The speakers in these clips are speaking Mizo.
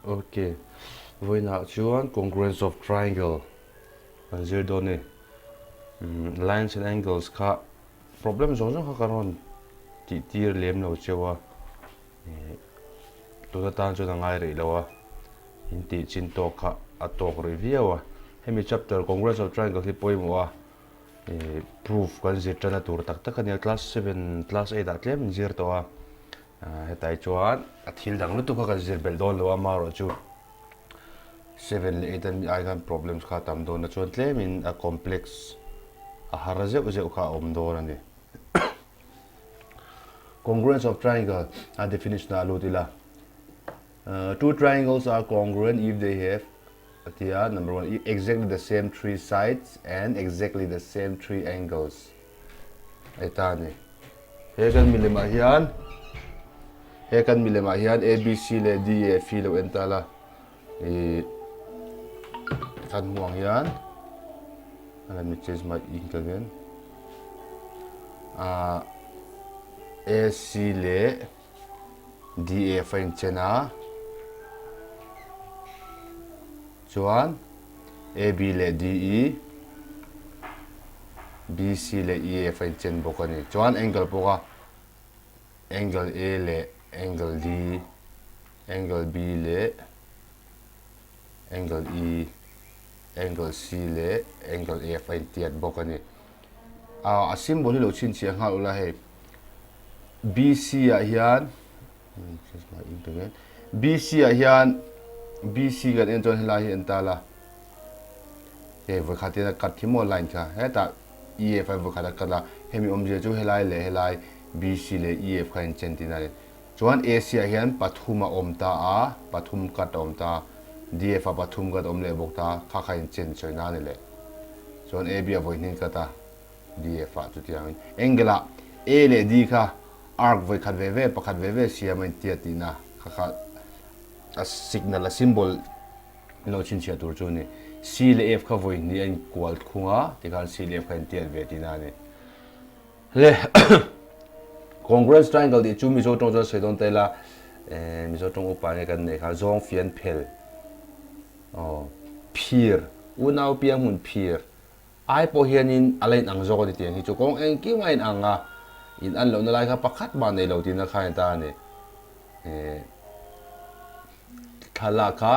Ok, vawiinah chuan congruence of triangle kan zir dawn a ni. Lines and angles kha problem zawng zawng kha kan rawn tih tir lem lo cheu a, tun atan chuan a ngai rih lo a, in tih chin tawk kha a tawk rih viau a. Hemi chapter congruence of triangle hi pawimawh a, proof kan zir tana tur tak tak a nia, class seven, class eight ah tlem in zir tawh a. Hetai chuan a thil dang lutuk kha kan zir belh dawn lo a, amaherawh chu seven leh eight ami ai khan problems kha a tam dawn a, chuan tlemin a complex a har zeuh zeuh kha a awm dawn a ni. Congruence of triangle a definition ah lut ila, Two triangles are congruent if they have a ti a, number one, exactly the same three sides and exactly the same three angles. Hei ta a ni. He kan milem ah hian he kan milem ah hian A B C leh D E F hi lo en ta la ih kan hmuh ang hian let me change my ink again ah A C leh D E F a inchen a chuan A B leh D E B C leh E F a inchen bawk a ni. Chuan angle pawh kha angle A leh angle D, angle B leh angle E, angle C leh angle F a intiat bawk a ni. Ah a symbol hi lo chhinchhiah nghal ula hei B C ah hian B C ah hian B C kan en chuan helai hi en ta la hei vawikhat hian a cut hi maw line kha hetah E F a vawikhat a cut a hemi awmzia chu helai leh helai B C leh E F kha in chen tihna a ni chuan A C ah hian pathum a awm ta a pathum cut a awm ta D F ah pathum cut a awm leh bawk ta kha kha in chen sawi na a ni leh chuan A B ah vawihnih cut a. DF ah chutiangin angle ah A leh D kha arc vawi khat ve ve pakhat ve ve siam a intia tihna kha kha a signal a symbol lo chhinchhiah tur chu a ni. C leh F kha vawi hnih a inkual khung a tikhan C leh F kha intiat ve tihna a ni. Le congruence triangle tih chu Mizo tawng chuan sawi dawn ta ila Mizo tawng upa nge kan neih kha zawng fian phel aw phir unau piang hmun phir Ai pawh hianin a la inang zawk a ni tiang hi chu kawng engkim a inang a, in an lohna lai kha pakhat mah nei lo tihna kha a ni ta a ni. Thlalak kha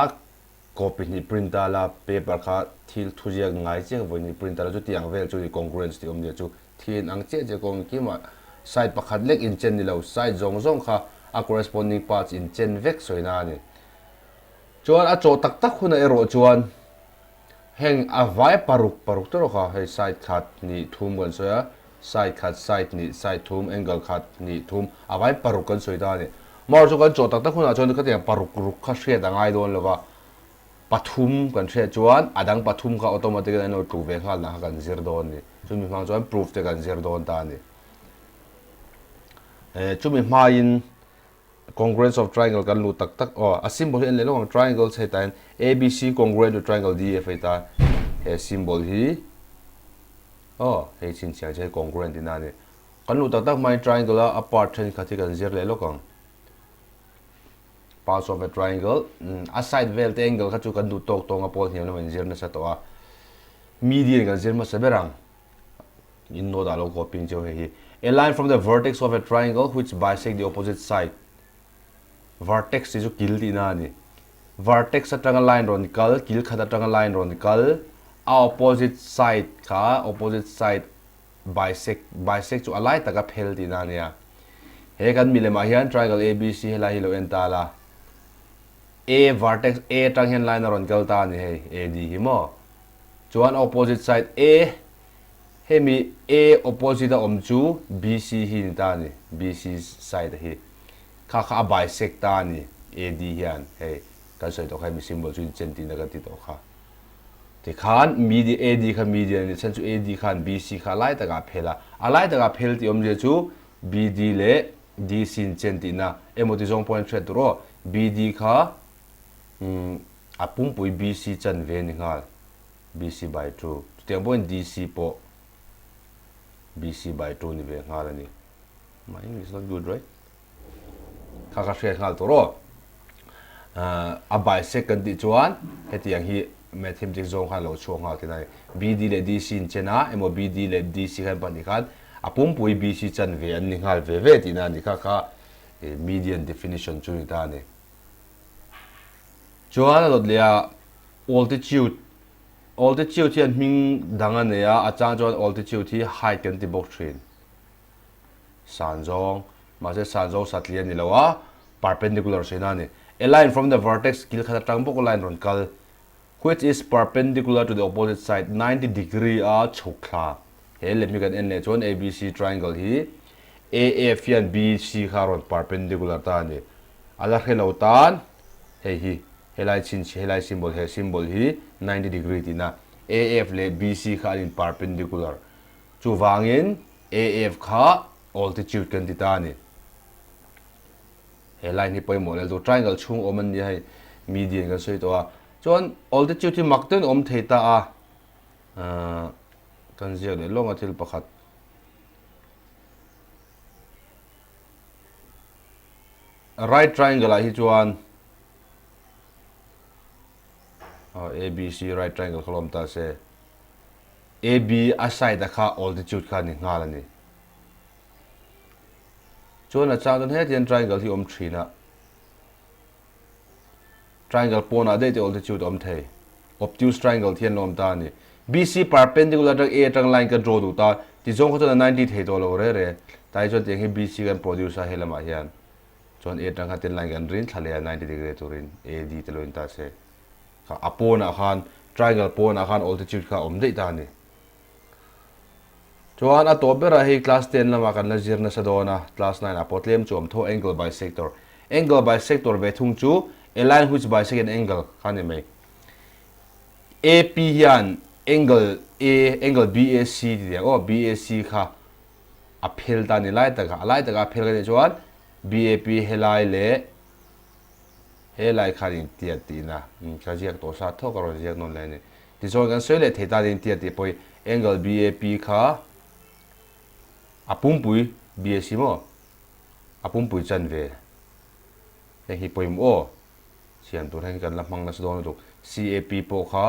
copy hnih print ta la, paper kha thil thuziak ngai chiah vawi hnih print ta la, chutiang vel chu ni congruence tih awmzia chu thil inang chiah chiah kawng engkim ah side pakhat lek inchen ni lo, side zawng zawng kha a corresponding parts inchen vek sawina a ni. Chuan a chawh tak tak hunah erawh chuan Heng a vai paruk paruk te rawh kha hei side khat hnih thum kan sawi a, side khat side hnih side thum angle khat hnih thum a vai paruk kan sawi ta a ni. Amaherawhchu kan chawh tak tak hunah chuan khatiang paruk ruk kha hriat a ngai dawn lo va, pathum kan hriat chuan a dang pathum kha automatic in an lo tluk ve nghal dan kha kan zir dawn a ni. Chumi hmang chuan proof te kan zir dawn ta a ni. Chumi hmain Congruence of triangle kan luh tak tak aw a symbol hi en leh lawk ang triangle chhe ta hian ABC congruent to triangle DF hei ta he symbol hi aw hei chhinchhiah che congruent tihna a ni kan luh tak tak hmain triangle a a part thenkhat hi kan zir leh lawk ang parts of a triangle a side vel te angle kha chu kan duh tawk tawng a pawl hniam lam an zir nasa tawh a median kan zir hmasa ber ang In note ah lo copy ang cheu hei hi. A line from the vertex of a triangle which bisect the opposite side. Vertex tih chu kil tihna a ni. Vertex atanga line rawn kal, kil khat atanga line rawn kal, a opposite side kha opposite side bisect, bisect chu a lai taka phel tihna a nia. He kan milem ah hian triangle ABC helai hi lo en ta la. A vertex A atang hian line a rawn kal ta a ni hei, AD hi maw. Chuan opposite side A, hemi A opposite a awm chu BC hi ni ta a ni, BC side a hi. Kha kha a bisect ta a ni AD hian, hei kan sawi tawh kha hemi symbol chu inchen tihna kan ti tawh kha. Tikhan midi AD kha median a ni, chhan chu AD khan BC kha a lai takah a phel a, a lai takah a phel tih awmzia chu BD leh DC inchen tihna emaw ti zawng pawh hian hriat tur aw, BD kha umm A pumpui BC chanve ni nghal, BC by 2. Chutiang pawhin DC pawh BC by 2 ni ve nghal a ni. My English not good right? Kha ka hriat nghal tur aw. A bisect kan tih chuan hetiang hi mathematics zawng khan a lo chhuak nghal thin a ni. BD leh DC inchen a emaw BD leh DC khan pahnih khan a pumpui BC chanve an ni nghal ve ve tihna a ni kha kha median definition chu ni ta a ni. Chuan a dawt leh a altitude altitude hian hming dang a nei a, a chang chuan altitude hi height kan ti bawk thin. San zawng, mahse san zawng satli a ni lo a, perpendicular sawi a ni. A line from the vertex kil khat atang bawk line rawn kal, which is perpendicular to the opposite side 90 degree a chhuk thla. He lem hi kan en leh chuan ABC triangle hi AF hian BC kha a rawn perpendicular ta a ni. A la hre lo tan hei hi helai chhinchhiah helai symbol he symbol hi 90 degree tihna AF leh BC kha an in perpendicular. Chuvangin AF kha altitude kan ti ta a ni. He line hi pawimawh lel tur triangle chhung awm an nia hei median kan sawi tawh a. Chuan altitude hi mak deuhin awm thei ta a, kan ziak leh lawng a thil pakhat. Right triangle ah hi chuan ABC right triangle kha lawm ta se. AB a side a kha altitude kha a ni nghal a ni. Chuan a chang chuan hetiang triangle hi awm thin a, triangle pawnah daih te altitude a awm thei. Obtuse triangle hi an la awm ta a ni. BC perpendicular atang A atang line ka draw duh ta, tizawng kha chuan a 90 thei tawh lo re re. Tah hi chuan tiang hi BC kan produce a he lamah hian. Chuan A atang kha tin line kan rin thla leh a 90 degree turin AD te lo in ta se. Kha a pawnah khan triangle pawnah khan altitude kha a awm daih ta a ni. Chuan a tawp berah hei class ten lamah kan la zir nasa dawn a, class nine ah pawh tlem chu awm tho angle bisector. Angle bisector ve thung chu a line which bisect an angle kha a ni mai. AP hian angle A, angle BAC ti ang aw, BAC kha a phel ta a ni lai takah, a lai takah a phel ka nih chuan BAP helai leh Helai khan intiat tihna ka ziak tawh sa thawk a rawn ziak nawn leh a ni. Tichuan kan sawi leh thei tan intiat tih pawh hi angle BAP kha a pumpui BAC maw? A pumpui chanve heng hi pawimawh aw siam tur heng hi kan la hmang nasa dawn lutuk. CAP pawh kha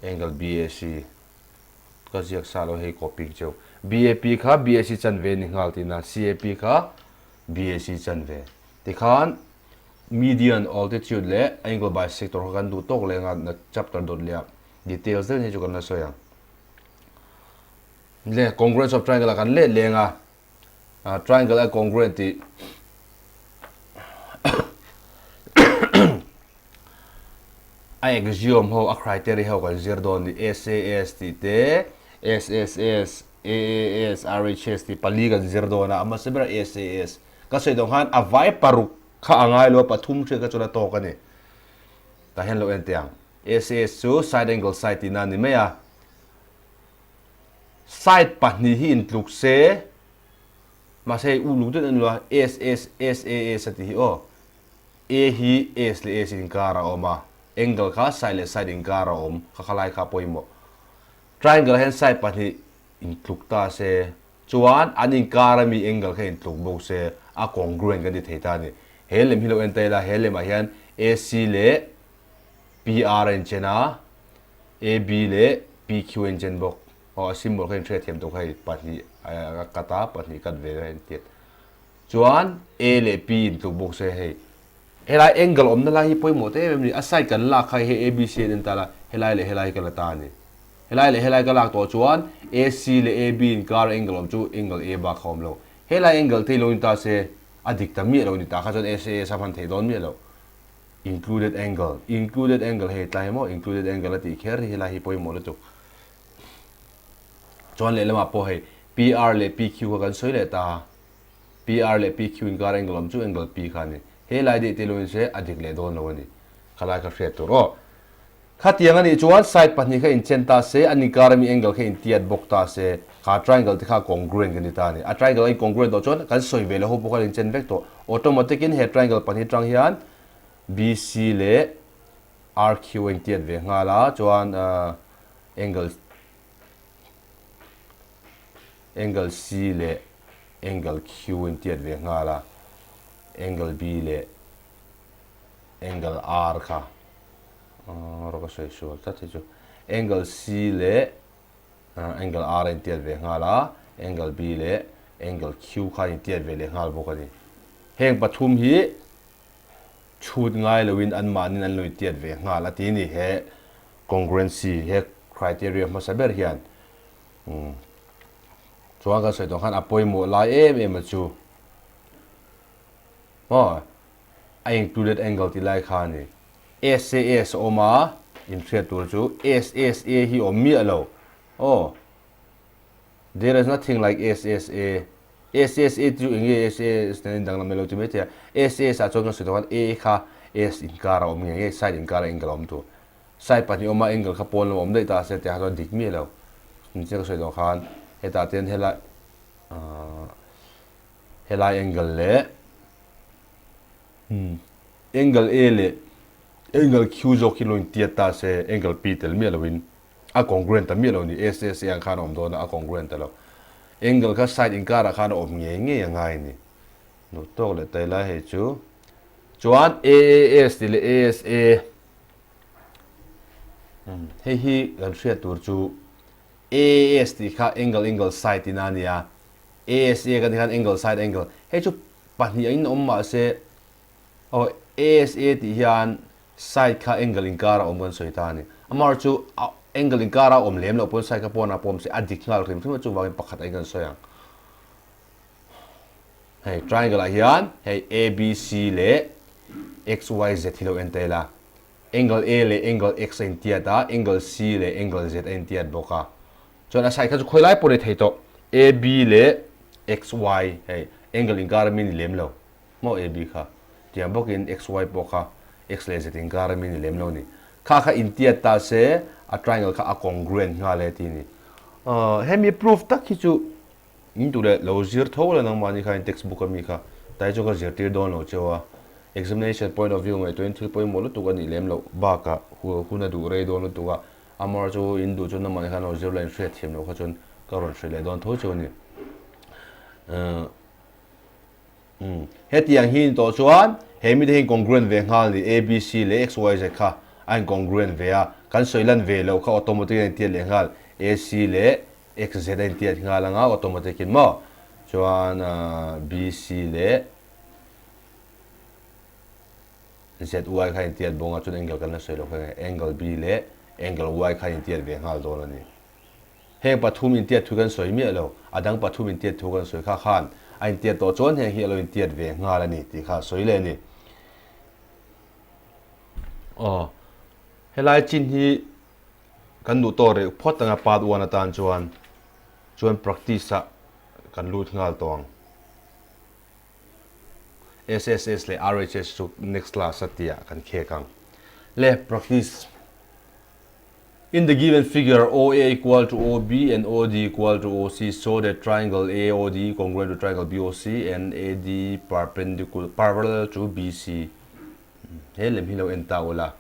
angle BAC ka ziak sa lo hei copy cheu. BAP kha BAC chanve a ni nghal tihna CAP kha BAC chanve. Tikhan median altitude leh angle bisector kha kan duh tawk leh anga na chapter dawt leh ah details deuh hi chu kan la sawi ang. Le congruence of triangle ah kan let leng a, triangle a congruent tih a axiom ho a criteria ho kan zir dawn ni SAS tih te SSS AAS RHS tih pali kan zir dawn a, a hmasa berah SAS Ka sawi dawng khan a vai paruk kha a ngai lo a, pathum hriat kha chuan a tawk a ni. Tah hian lo en teh ang. SAS chu side angle side tihna a ni mai a. Side pahnih hi intluk se, mahse hei uluk deuh en lo a, SS, SAS a tih hi aw. A hi S leh S inkar a awm a, angle kha side leh side inkar a awm, kha khalai kha a pawimawh. Triangle ah hian side pahnih intluk ta se, Chuan an inkar ami angle kha intluk bawk se a congruent kan ti thei ta a ni. He lem hi lo en ta ila, he lemah hian AC leh PR a inchen a, AB leh PQ a inchen bawk. Aw a symbol kha inhriatthiam tawh kha hei pahnih a cut a, pahnih cut ve a intiat. Chuan A leh P intluk bawk se hei. Helai angle awmna lai hi pawimawh ta em em a ni. A side kan lak kha hei ABC an en ta la, helai leh helai hi ka la ta a ni. Helai leh helai ka lak tawh chuan AC leh AB inkar angle awm chu angle A bak kha awm lo. Helai angle te hi lo in ta se a dik ta miah lo ni ta kha chuan SAS a hman theih dawn miah lo. Included angle, included angle hei tlai maw included angle a tih kher hi helai hi pawimawh lutuk. Chuan lehlamah pawh hei PR leh PQ kha kan sawi leh ta. PR leh PQ inkar angle awm chu angle P kha a ni. Helai daih te lo in se a dik leh dawn lo a ni. Khalai kha hriat tur aw. Khatiang a nih chuan side pahnih kha inchen ta se, an inkar ami angle kha intiat bawk ta se, kha triangle te kha congruent kan ti ta a ni. A triangle a incongruent tawh chuan kan sawi ve leh ho pawh khan inchen vek tawh. Automatic in he triangle pahnih atang hian BC leh RQ a intiat ve nghal a, chuan angle angle C leh angle Q a intiat ve nghal a, angle B leh. Angle R kha rawh ka sawi sual tlat hi chu angle C leh angle R a intiat ve nghal a, angle B leh angle Q kha a intiat ve leh nghal bawk a ni. Heng pathum hi chhut ngai loin anmahnin an lo intiat ve nghal a ti a ni he congruency he criteria hmasa ber hian chuan kan sawi tawh khan a pawimawh lai em em a chu maw a included angle tih lai kha a ni. SAS a awm a, inhriat tur chu SSA hi awm miah lo. Aw, there is nothing like SSA. SSA chu eng nge SAS nen danglam mai lo ti maithei a. SAS ah chuan kan sawi tawh khan A kha S inkar a awm nge nge side inkar a angle a awm tur. Side pahnih awm a angle kha pawn lam a awm daih ta se tih kha chuan dik miah lo. Engtin ka sawi tawh khan hetah te hian helai ahh helai angle leh Angle A leh angle Q zawk hi lo intiat ta se angle P tel miah loin a congruent ta miah lo ni. S S A ang khan a awm dawn a, a congruent ta lo. Angle kha side inkarah khan a awm ngei ngei a ngai a ni. Duh tawk leh tai lai hei chu. Chuan A A S tih leh A S A hei hi kan hriat tur chu A A S tih kha angle angle side ina a ni a, A S A kan tih khan angle side angle. Hei chu Pahnih in awm mahse aw ASA tih hian side kha angle inkar a awm kan sawi ta a ni. Amaherawhchu chu angle inkar a awm lem loh pawn side kha pawnah pawh awm se a dik nghal hrim hrim a chuvangin pakhat aiin kan sawi ang. Hei triangle ah hian hei ABC leh XYZ hi lo en ta ila angle A leh angle X a intiat a angle C leh angle Z a intiat bawk a. Chuan a side kha chu khawi lai pawh ni thei tawh AB leh XY hei angle inkar ami ni lem lo maw AB kha tiang bawkin XY pawh kha X leh Z inkar ami ni lem lo ni kha kha intiat ta se a triangle kha a congruent nghal e tih a ni. Hemi proof tak hi chu In duh leh lo zir tho la nangmahni kha in textbook ami kha tai chu ka zirtir dawn lo cheu a, examination point of view ngaihtuahin thil pawimawh lutuk a nih lem loh bakah hun a duh rei dawn lutuk a, amar chu in duh chu nangmahni khan lo zir la in hriat thiam loh kha chuan ka rawn hrilh leh dawn tho cheu a ni. Umm hetiang hi in tawh chuan he mite hi in congruent ve nghal ni ABC leh XYZ kha a in congruent ve a, kan sawi lan ve loh kha automatic a intiat leh nghal AC leh XZ a intiat nghal anga automatic in maw chuan BC leh ZY kha intiat bawng a chuan angle kan la sawi loh kha angle B leh angle Y kha intiat ve nghal dawn a ni. Heng pathum intiat thu kan sawi miah lo, a dang pathum intiat thu kan sawi kha khan a intiat tawh chuan heng hi a lo intiat ve nghal a ni tih kha a sawi leh a ni. Aw helai chin hi kan duh tawh reuh phawt anga part one atan chuan chuan practice ah kan lut nghal tawh ang. SSS leh RHS chu next class a tih ah kan khek ang. Le practice In the given figure OA equal to OB and OD equal to OC so that triangle AOD congruent to triangle BOC and AD perpendicular parallel to BC. He lem hi lo en ta ula.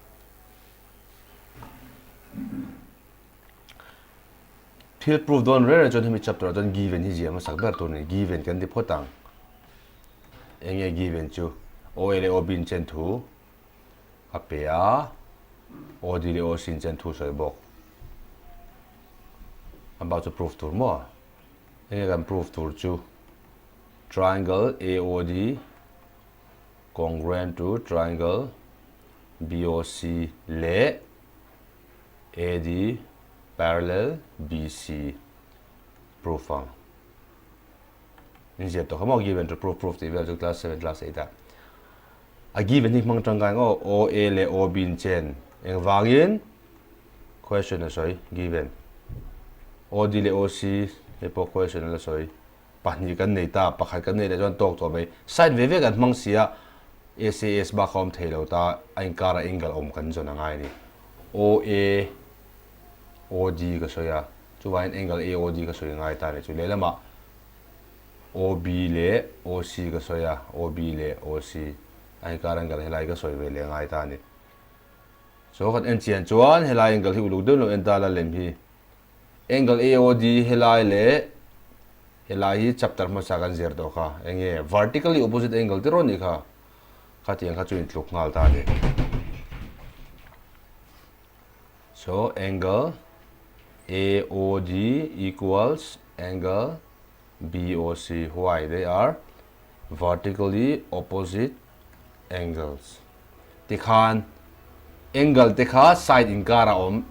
Thil proof dawn reng reng chuan hemi chapter ah chuan given hi ziah hmasak ber tur a ni. Given kan ti phawt ang. Eng nge given chu? OA leh OB in chen thu a pe a, OD leh OC in chen thu sawi bawk. A bak chu proof tur maw? Eng nge kan proof tur chu? Triangle AOD congruent to triangle BOC leh AD parallel BC proof ang. In ziah tawh kha maw given to proof proof tih vel chu class 7 class 8 ah. A given hi hmang tangkai ang aw OA leh OB in chen engvangin question a sawi given OD leh OC hei pawh question a la sawi. Pahnih kan nei ta, pakhat kan neih leh chuan tawk tawh mai. Side ve ve kan hmang si a, SAS bak a awm thei lo ta, a inkar a angle awm kan zawn a ngai a ni. OA, OD ka sawi a, chuvangin angle AOD ka sawi ngai ta a ni. Chu lehlamah OB leh OC ka sawi a, OB leh OC a inkar angle helai ka sawi ve leh ngai ta a ni. Chaw kan en chian chuan helai angle hi uluk deuh lo en ta la lem hi. Angle AOD helai leh helai hi chapter hmasa kan zir tawh kha. Enge vertically opposite angle tiraw nih kha. Khatiang kha chu intluk nghal ta a ni. So angle AOD equals angle BOC. Why? They are vertically opposite angles. Tikhan angle te kha side inkar a awm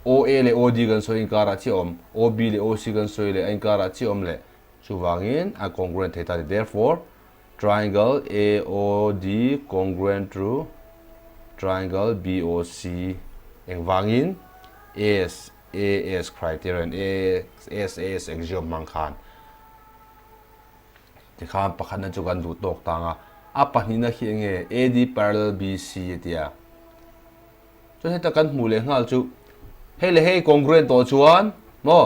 OA leh OD kan sawi inkar ah chiah awm OB leh OC kan sawi leh a inkar ah chiah awm leh chuvangin a congruent thei ta a ni. Therefore, Triangle AOD congruent to triangle BOC engvangin AS AS criterion AS AS axiom hmang khan tikhan pakhatna chu kan duh tawk tang a a pahnihna khi enge AD parallel BC a tia chuan heta kan hmuh leh nghal chu hei leh hei congruent tawh chuan maw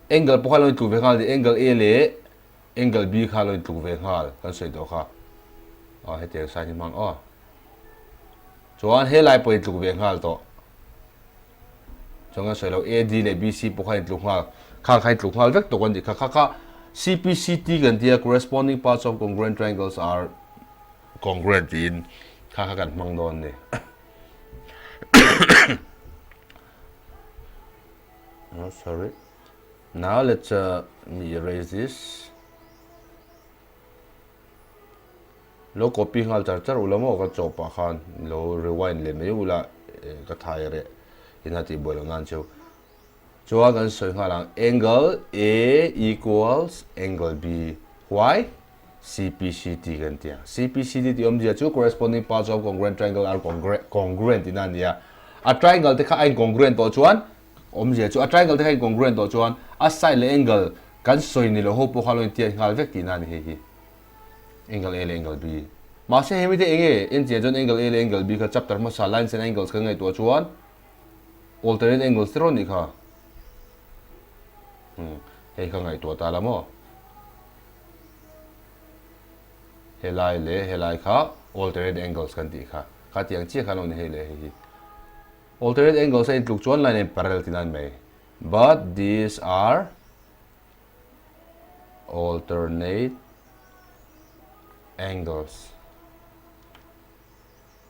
Angle pawh kha lo intluk ve nghal ni, angle A leh angle B kha lo intluk ve nghal kan sawi tawh kha. Aw hetiang sign hi hmang aw. Chuan helai pawh intluk ve nghal tawh. Chuan kan sawi lo AD leh BC pawh kha intluk nghal. Khang kha intluk nghal vek tawh kan tih kha. Kha kha CPCT kan tia corresponding parts of congruent triangles are congruent tiin kha kha kan hmang dawn ni. Oh, sorry. Now let's uh, me erase this. Lo copy nghal char char ula maw ka chaw pah khan lo rewind leh mai ula eh, ka thai reh ina tih buai lo nan cheu. Chuan kan sawi nghal ang angle A equals angle B. Why? CPCT kan ti ang. CPCT tih awmzia chu corresponding parts of congruent triangle are congruent tihna a ni a. A triangle te kha a incongruent tawh chuan awmzia chu a triangle te kha a incongruent tawh chuan a side leh angle kan sawi ni lo ho pawh kha lo intiat nghal vek tihna a ni hei hi. Angle A leh angle B. Mahse hemi te enge enchiah chuan angle A leh angle B kha chapter hmasa lines and angles kan ngaihtuah chuan alternate angles te rawn nih kha. Hei kha ngaihtuah ta la maw? Helai leh helai kha alternate angles kan tih kha. Kha tiang chiah kha lo ni hei leh hei hi. Alternate angles a intluk chuan line a in parallel tih nan mai. But these are alternate angles.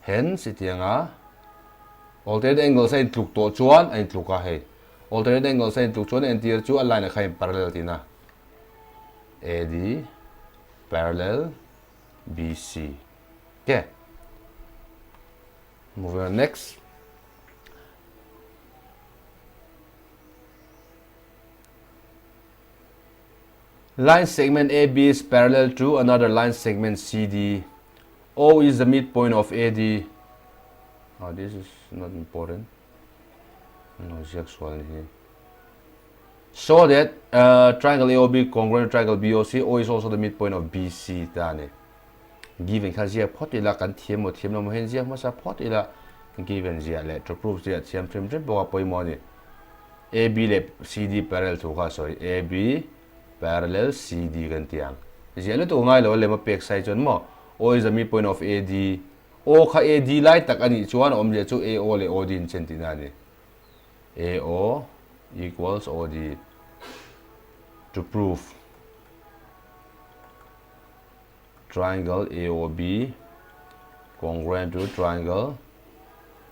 Hence i tiang a alternate angles a intluk tawh chuan a intluk a hei. Alternate angles a intluk chuan a entir chu a line a kha in parallel tihna. AD parallel BC. Okay. Moving on next. Line segment AB is parallel to another line segment CD. O is the midpoint of AD. Oh, this is not important. No, ziak sual ni hi. So that uh, triangle AOB congruent to triangle BOC, O is also the midpoint of BC ta ni. Given kha ziak phawt ila kan thiam maw thiam lo maw hian ziak hmasa phawt ila given ziah leh to proof ziah thiam hrim hrim bawk a pawimawh a ni. AB leh CD parallel thu kha sawi AB parallel CD kan ti ang. Ziah lutuk ngai lo a lem a pek sai chuan maw O is the midpoint of AD O kha AD lai tak a nih chuan a awmzia chu AO leh OD in chen tihna a ni. AO equals OD to prove triangle AOB congruent to triangle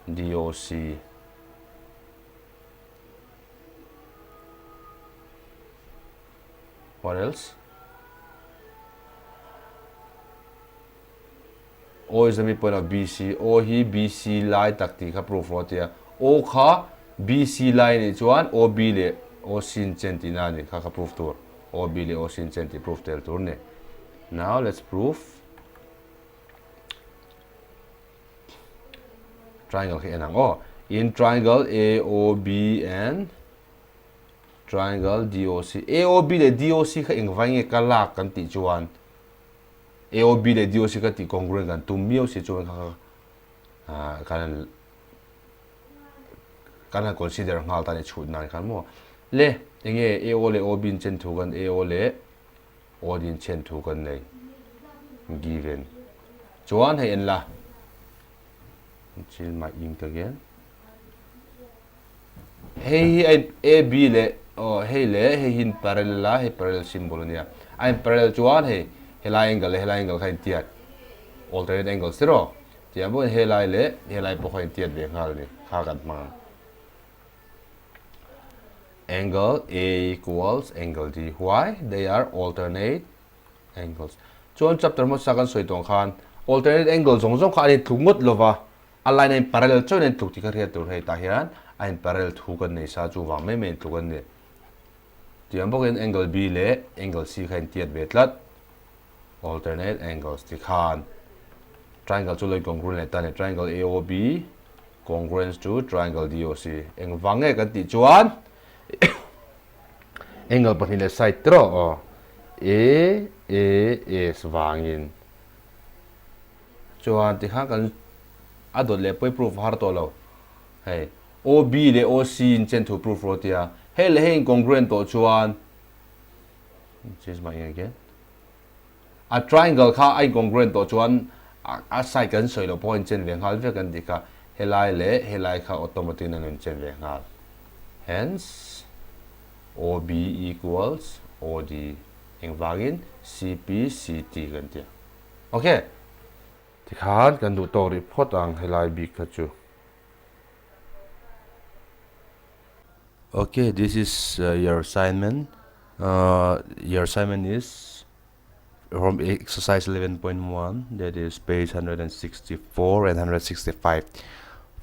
DOC. What else? O is the midpoint of BC. O hi BC lai tak tih kha proof rawh a ti a. O kha BC lai nih chuan OB leh OC in chen tihna a ni kha kha proof tur. OB leh OC in chen tih proof tel tur a ni. Now let's proof triangle khi en ang aw. In triangle AOB and triangle DOC. AOB leh DOC kha engvai nge ka lak kan tih chuan AOB leh DOC ka tih congruent kan tum miau si chuan kha kha kan kan han consider nghal ta ni chhut nan khan maw le enge AO leh OB in chen thu kan AO leh OD in chen thu kan nei given chuan hei en la change my ink again Hei hi a in AB leh aw hei leh hei hi in parallel a, hei parallel symbol a nia. A in parallel chuan hei helai angle leh helai angle kha a intiat. Alternate angles tiraw? Tiang bawkin helai leh helai pawh kha intiat ve nghal a ni. Kha kan hmang ang. Angle A equals angle D. Why? They are alternate angles. Chuan chapter hmasa kan sawi tawh ang khan alternate angle zawng zawng kha an intluk ngawt lova, a line a in parallel chauhin a intluk tih kha hriat tur hei tah hian a in parallel thu kan nei sa chuvang mai mai intluk an ni. Tiang bawkin angle B leh angle C kha intiat ve tlat. Alternate angles ti khan triangle chu lo in congruent leh ta a ni. Triangle AOB congruence to triangle DOC. Engvang nge kan tih chuan angle pahnih leh side te rawh aw A A S vangin chuan tikhan kan a dawt leh pawi proof a har tawh lo. Hei OB leh OC in chen thu proof rawh tia hei leh hei in congruent tawh chuan change my again a triangle kha a incongruent tawh chuan a side kan sawi loh pawh a inchen ve nghal vek an tih kha helai leh helai kha automatic in an inchen ve nghal hence OB equals OD engvangin CPCT kan ti a ok tikhan kan duh tawk rih phawt ang helai bik kha chu. Ok this is your assignment your assignment is from exercise 11.1 that is page 164 and 165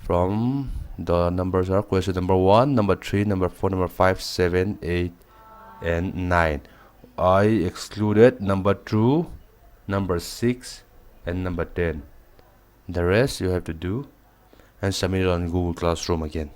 from the numbers are question number 1 number 3 number 4 number 5 7 8 and 9 I excluded number 2 number 6 and number 10 the rest you have to do and submit it on Google Classroom again.